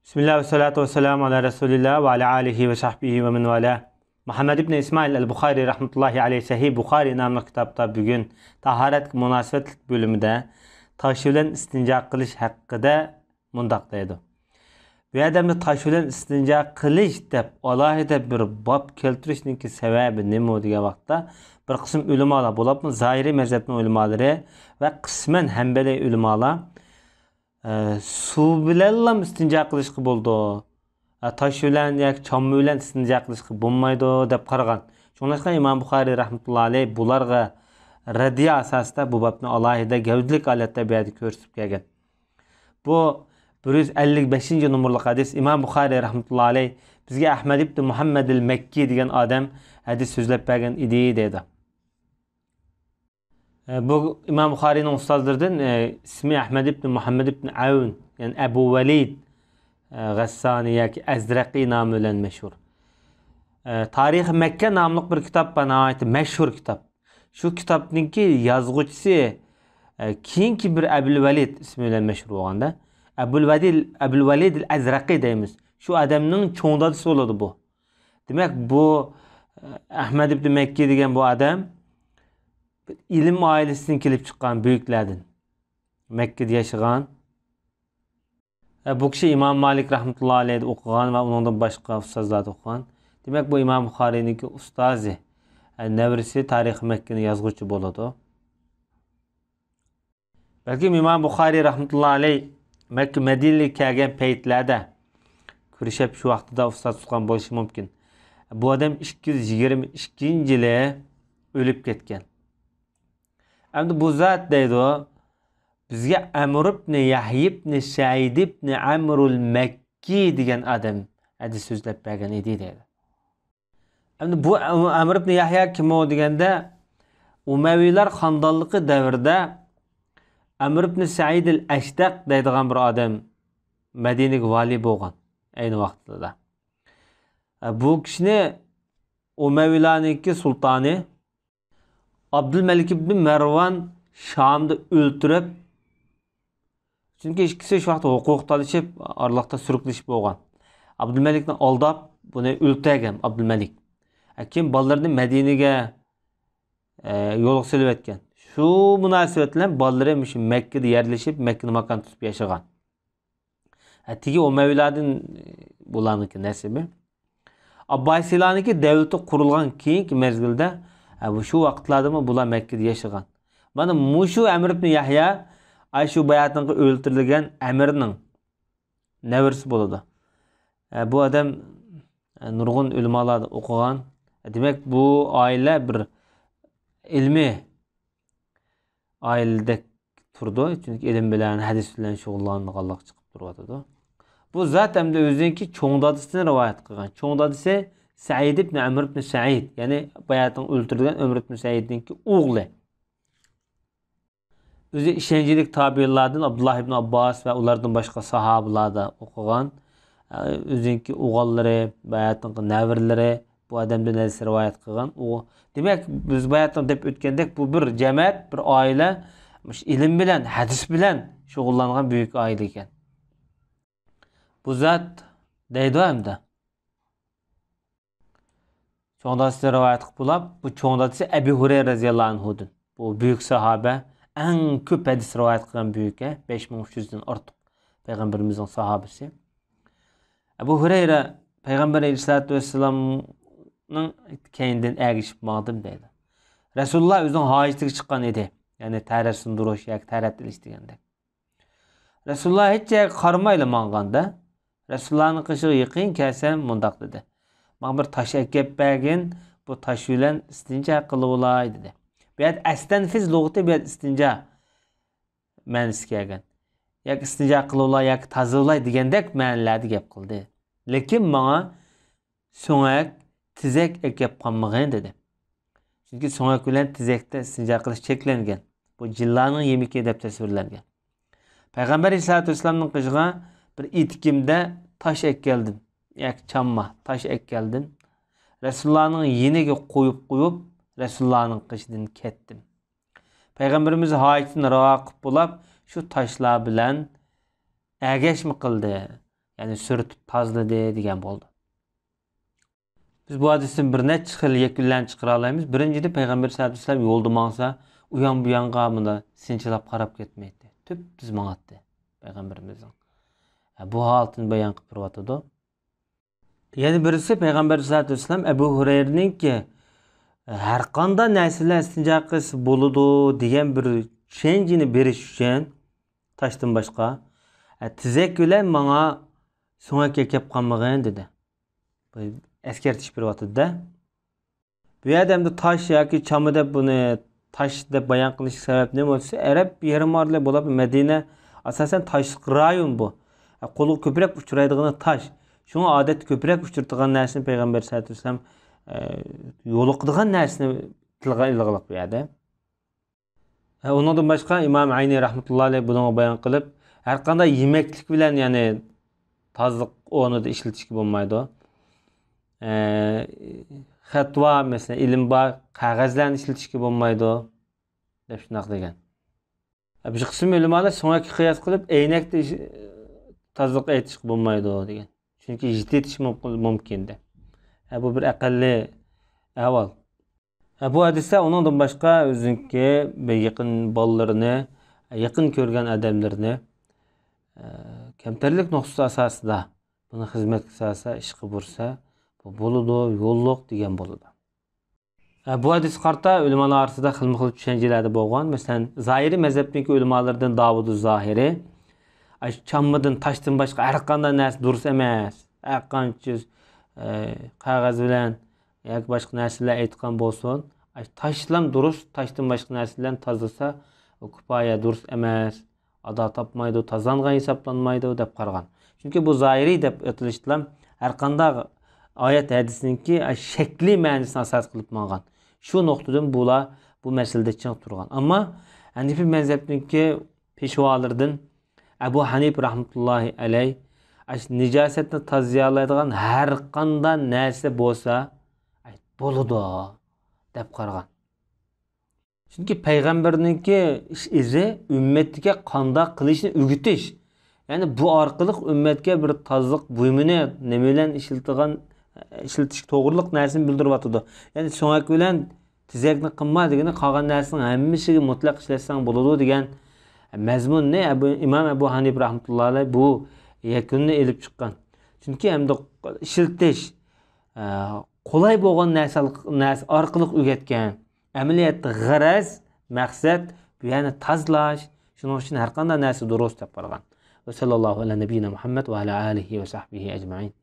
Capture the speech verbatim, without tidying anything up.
بىسمىللا ۋەسسالاتۇ ۋەسسالامۇ ئالا رەسۇلىللا ۋە ئالا ئالىھى ۋە سەھبىھى ۋە مەن ۋالا. مۇھەممەد ئىبن ئىسمائىل ئەل بۇخارى رەھمەتۇللاھى ئەلەيھ سەھىھ بۇخارى ناملىق كىتابتا بۈگۈن تاھارەتكە مۇناسىۋەتلىك بۆلۈمىدە تاش بىلەن ئىستىنجا قىلىش ھەققىدە مۇنداق دەيدۇ. بۇ يەردە تاش بىلەن ئىستىنجا قىلىش دەپ ئالاھىدە بىر باب كەلتۈرۈشنىڭكى سەۋەبى نېمە دېگەن ۋاقىتتا، بىر قىسىم ئۆلىمالار، بولۇپمۇ زاھىرىي مەزھەپنىڭ ئۆلىمالىرى ۋە قىسمەن ھەنبەلىي ئۆلىمالار، ئە، سۇ بىلەنلا ئىستىنجا قىلىشقا بولىدۇ، ئە، تاش بىلەن ياكى چامما بىلەن ئىستىنجا قىلىشقا بولمايدۇ دەپ قارىغان. شۇڭلاشقا ئىمام بۇخارىي رەھمەتۇللا ئەلەيھ بۇلارغا رەددىيە ئاساسىدا بۇ بابنى ئالاھىدە گەۋدىلىك ھالەتتە بۇ يەردە كۆرسىتىپ كەلگەن. بۇ بىر يۈز ئەللىك بەشىنچى نومۇرلۇق ھەدىس. ئىمام بۇخارىي رەھمەتۇللا ئەلەيھ بىزگە ئەھمەد ئىبن مۇھەممەدىل مەككى دېگەن ئادەم ھەدىس سۆزلەپ بەرگەن ئىدى دەيدۇ. ئە، بۇ ئىمام بۇخارىينىڭ ئۇستازلىرىدىن، ئە، ئىسمى ئەھمەد ئىبن مۇھەممەد ئىبن ئەۋن، يەنى ئەبۇ ۋەلىد، ئە، غەسسانى ياكى ئەزرەقى نامى بىلەن مەشھۇر. ئە، تارىخى مەككە ناملىق بىر كىتاب بار، ناھايىتى مەشھۇر كىتاب. شۇ كىتابنىڭكى يازغۇچىسى، ئە، كېيىنكى بىر ئەبۇل ۋەلىد ئىسمى بىلەن مەشھۇر بولغاندا، ئەبۇل ۋەدىل، ئەبۇل ۋەلىدىل ئەزرەقى دەيمىز. شۇ ئادەمنىڭ چوڭ دادىسى بولىدۇ بۇ. دېمەك، بۇ، ئە، ئەھمەد ئىبن مەككى دېگەن بۇ ئادەم ئىلىم ئائىلىسىدىن كېلىپ چىققان بۈيۈكلەردىن. مەككىدە ياشىغان. ئە، بۇ كىشى ئىمام مالىك رەھمەتۇللا ئەلەيھىدە ئوقۇغان ۋە ئۇنىڭدىن باشقا ئۇستازلاردا ئوقۇغان. دېمەك، بۇ ئىمام بۇخارىينىڭكى ئۇستازى، ئە، نەۋرىسى تارىخى مەككىنىڭ يازغۇچى بولىدۇ. بەلكىم ئىمام بۇخارىي رەھمەتۇللا ئەلەيھ مەككە مەدىنىلىك كەلگەن پەيتلەردە كۈرىشىپ شۇ ۋاقتىدا ئۇستاز تۇتقان بولۇشى مۇمكىن. بۇ ئادەم ئىككى يۈز يىگىرمە ئىككىنچى يىلى ئۆلۈپ كەتكەن. ئەمدى بۇ زات دەيدۇ، بىزگە ئەمر ئىبنى يەھيە ئىبنى سەئىد ئىبنى ئەمرۇل مەككى دېگەن ئادەم ھەدىس سۆزلەپ بەرگەن ئىدى دەيدۇ. ئەمدى بۇ ئەمر ئىبنى يەھيا كىم ئۇ دېگەندە، ئۇمەۋىيلار خاندانلىقى دەۋرىدە ئەمر ئىبنى سەئىد ئەل ئەشتەق دەيدىغان بىر ئادەم مەدىنىگە ۋالىي بولغان ئەينى ۋاقتىدا. بۇ كىشىنى ئۇمەۋىيلارنىڭكى سۇلتانى ئابدۇلمەلىك ئىبنى مەرۋان شامدا ئۆلتۈرۈپ، چۈنكى ئىككىسى شۇ ۋاقىتتا ھوقۇق تالىشىپ، ئارىلىقتا سۈرۈكلىشىپ بولغان. ئابدۇلمەلىكنى ئالداپ، بۇنى ئۆلتۈرگەن ئابدۇلمەلىك. كېيىن بالىلىرىنى مەدىنىگە، ئە، يولغا سېلىۋەتكەن. شۇ مۇناسىۋەت بىلەن بالىلىرى مۇشۇ مەككىدە يەرلىشىپ، مەككىدە ماكان تۇتۇپ ياشىغان. ھە، تېگى ئۇمەۋىيلاردىن بۇلارنىڭكى نەسىبى. ئابباسىيلارنىڭكى دەۋلىتى قۇرۇلغان كېيىنكى مەزگىلدە، ھە، شۇ ۋاقىتلاردىمۇ بۇلار مەككىدە ياشىغان. مانا مۇشۇ ئەمر ئىبنى يەھيا، ئاي، شۇ باياتىنقى ئۆلتۈرۈلگەن ئەمرنىڭ نەۋرىسى بولىدۇ. ھە، بۇ ئادەم، ھە، نۇرغۇن ئۆلىمالاردا ئوقۇغان. دېمەك، بۇ ئائىلە بىر ئىلمىي ئائىلىدەك تۇرىدۇ. چۈنكى ئىلىم بىلەن، ھەدىس بىلەن شۇغۇللانغانلىقى چىقىپ تۇرۇۋاتىدۇ. بۇ زات ئەمدى ئۆزىنىڭكى چوڭ دادىسىدىن رىۋايەت قىلغان. چوڭ دادىسى سەئىد ئىبنى ئەمر ئىبنى سەئىد، يەنى باياتىن ئۆلتۈرۈلگەن ئەمر ئىبنى سەئىدنىڭكى ئوغلى. ئۆزى ئىشەنچلىك تابىئىنلاردىن ئابدۇللا ئىبنى ئابباس ۋە ئۇلاردىن باشقا ساھابىلاردا ئوقۇغان. ئۆزىنىڭكى ئوغۇللىرى، باياتىنقى نەۋرىلىرى، بۇ ئادەمدىن ھەدىس رىۋايەت قىلغان. ئۇ، دېمەك، بىز باياتىن دەپ ئۆتكەندەك، بۇ بىر جەمەت، بىر ئائىلە، مۇشۇ ئىلىم بىلەن، ھەدىس بىلەن شۇغۇللانغان بۈيۈك ئائىلە ئىكەن. بۇ زات دەيدۇ ئەمدى. چوڭ دادىسى رىۋايەت قىلىپ بولاپ، بۇ چوڭ دادىسى ئەبى ھۇرەيرە رەزىياللاھۇ ئەنھۇدىن. بۇ بۈيۈك ساھابە، ئەڭ كۆپ ھەدىس رىۋايەت قىلغان بۈيۈك، بەش مىڭ ئۈچ يۈزدىن ئارتۇق پەيغەمبىرىمىزنىڭ ساھابىسى. ئەبۇ ھۇرەيرە پەيغەمبەر ئەلەيھىسسالاتۇ ۋەسسالامنىڭ كەينىدىن ئەگىشىپ ماڭدىم دەيدۇ. رەسۇلۇللا ئۆزىنىڭ ھاجىتىگە چىققان ئىدى. يەنى تەرەت سۇندۇرۇش ياكى تەرەت ئېلىش دېگەندەك. رەسۇلۇللا ھېچ يەرگە قارىمايلا ماڭغاندا، رەسۇلۇللانىڭ قېشىغا يېقىن كەلسەم مۇنداق دېدى، ماڭا بىر تاش ئەكەپ بەرگىن، بۇ تاش بىلەن ئىستىنجا قىلىۋالاي دېدى. بۇ يەردە ئەستەنفىز لۇغىتى بۇ يەردە ئىستىنجا مەنىسى كەلگەن. ياكى ئىستىنجا قىلىۋالاي ياكى تازىلاي دېگەندەك مەنىلەردە گەپ قىلدى. لېكىن ماڭا سۆڭەك، تېزەك ئەكەپ قالمىغىن دېدى. چۈنكى سۆڭەك بىلەن تېزەكتە ئىستىنجا قىلىش چەكلەنگەن. بۇ جىنلارنىڭ يېمىكى دەپ تەسۋىرلەنگەن. پەيغەمبەر ئەلەيھىسسالاتۇ ۋەسسالامنىڭ قېشىغا بىر ئېتىكىمدە تاش ئەكەلدىم. ياكى چامما، تاش ئەكەلدىم. رەسۇلۇللانىڭ يېنىگە قويۇپ قويۇپ، رەسۇلۇللانىڭ قېشىدىن كەتتىم. پەيغەمبىرىمىز ھاجىتىنى راۋا قىلىپ بولاپ، شۇ تاشلار بىلەن ئەگەشمە قىلدى. يەنى سۈرتۈپ تازىلىدى دېگەن بولىدۇ. بىز بۇ ھەدىستىن بىر نەچچە خىل يەكۈنلەرنى چىقىرالايمىز. بىرىنچىدىن، پەيغەمبەر سەللەللاھۇ ئەلەيھى ۋەسەللەم يولدا ماڭسا، ئۇيان بۇيانغا مۇنداق سىنچىلاپ قاراپ كەتمەيتتى. تۈپتۈز ماڭاتتى پەيغەمبىرىمىزنىڭ. ھە، بۇ ھالىتىنى بايان قىلىپ بېرىۋاتىدۇ. يەنە بىرسى، پەيغەمبەر سەللەللاھۇ ئەلەيھى ۋەسەللەم ئەبۇ ھۇرەيرىنىڭكى، ھەرقانداق نەرسە بىلەن ئىستىنجا قىلسا بولىدۇ دېگەن بىر چۈشەنچىنى بېرىش ئۈچۈن، تاشتىن باشقا، تېزەك بىلەن ماڭا سۆڭەككە كەپ قالمىغىن، دېدى. بۇ ئەسكەرتىش بېرىۋاتىدۇ-دە. بۇ يەردە ئەمدى تاش ياكى چامما دەپ، بۇنى تاش دەپ بايان قىلىش سەۋەب نېمە بولسا، ئەرەب يېرىم ئارىلى بولۇپ، مەدىنە ئاساسەن تاشلىق رايون بۇ. قولغا كۆپرەك ئۇچرايدىغىنى تاش. شۇڭا ئادەتتە كۆپرەك ئۇچرىتىدىغان نەرسىنى پەيغەمبەر سەللەللاھۇ ئەلەيھى ۋەسەللەم، ئە، يولۇقىدىغان نەرسىنى تىلغا ئېلىغلىق بۇ يەردە. ھە، ئۇنىڭدىن باشقا ئىمام ئەينى رەھمەتۇللاھى ئەلەيھ بۇنىڭغا بايان قىلىپ، ھەرقانداق يېمەكلىك بىلەن، يەنى تازىلىق ئورنىدا ئىشلىتىشكە بولمايدۇ. ئە، خەتۋا، مەسىلەن، ئىلىم بار قەغەزلەرنى ئىشلىتىشكە بولمايدۇ، دەپ شۇنداق دېگەن. بىر قىسىم ئۆلىمالار سۆڭەككە قىياس قىلىپ، ئەينەكتە ئىش-، تازىلىق ئېيتىشقا بولمايدۇ دېگەن. چۈنكى يىتىتىش مۇمكىن، مۇمكىن دەپ. ھە، بۇ بىر ئەقەللىي ئەھۋال. ھە، بۇ ھەدىستە ئۇنىڭدىن باشقا ئۆزىنىڭكى بىر يېقىن بالىلىرىنى، يېقىن كۆرگەن ئادەملىرىنى، ئە، كەمتەرلىك نۇقتىسى ئاساسىدا بۇنى خىزمەتكە سالسا، ئىشقا بۇرسا، بۇ بولىدۇ، يوللۇق دېگەن بولىدۇ. ئە، بۇ ھەدىسكە قارىتا ئۆلىمالار ئارىسىدا خىلمۇ خىل چۈشەنچىلەردە بولغان. مەسىلەن، زاھىرىي مەزھەپنىڭكى ئۆلىمالىرىدىن داۋۇدۇ زاھىرى، ئاشۇ چاممىدىن، تاشتىن باشقا ھەر قانداق نەرسە دۇرۇس ئەمەس. ھەر قانچە، ئە، قەغەز بىلەن ياكى باشقا نەرسە بىلەن ئېيتقان بولسۇن، ئاشۇ تاشلام دۇرۇس، تاشتىن باشقا نەرسە بىلەن تازىلىسا، ئۇ كۇپايە دۇرۇس ئەمەس. ئادا تاپمايدۇ، تازىلانغان ھېسابلانمايدۇ دەپ قارىغان. چۈنكى بۇ زاھىرىي دەپ ئېيتىلىشتىلا ھەرقانداق ئايەت ھەدىسنىڭكى شەكلىي مەنىسىنى ئاساس قىلىپ ماڭغان. شۇ نۇقتىدىن بۇلار بۇ مەسىلىدە چىڭ تۇرغان. ئەمما ھەنىفىي مەزھەپنىڭكى پېشۋالىرىدىن ئەبۇ ھەنىپە رەھمەتۇللاھى ئەلەي، ئاشۇ نىجاسەتنى تازىلىيالايدىغان ھەرقانداق نەرسە بولسا، بولىدۇ دەپ قارىغان. چۈنكى پەيغەمبەرنىڭكى ئىش ئىزى ئۈممەتكە قانداق قىلىشنى ئۆگىتىش. يەنى بۇ ئارقىلىق ئۈممەتكە بىر تازىلىق بۇيۇمىنى نېمە بىلەن ئىشلىتىدىغان، ئىشلىتىش توغرىلىق نەرسىنى بىلدۈرۈۋاتىدۇ. يەنى سۆڭەك بىلەن تېزەكنى قىلما دېگىنى، قالغان نەرسىنىڭ ھەممىسىگە مۇتلەق ئىشلەتسەڭ بولىدۇ دېگەن مەزمۇننى ئەبۇ، ئىمام ئەبۇ ھەنىپە رەھمەتۇللاھى ئەلەيھ بۇ يەكۈننى ئېلىپ چىققان. چۈنكى ئەمدى ئىشلىتىش، ئە، قولاي بولغان نەرسە، نەرسە ئارقىلىق ئۆگەتكەن. ئەمەلىيەتتە غەرەز، مەقسەت بۇ يەرنى تازىلاش. شۇنىڭ ئۈچۈن ھەر قانداق نەرسە دۇرۇس دەپ قارىغان. ۋەسەللاللاھۇ ئەلا نەبىينا مۇھەممەد ۋە ئەلا ئالىھى ۋە سەھبىھى ئەجمەئىن.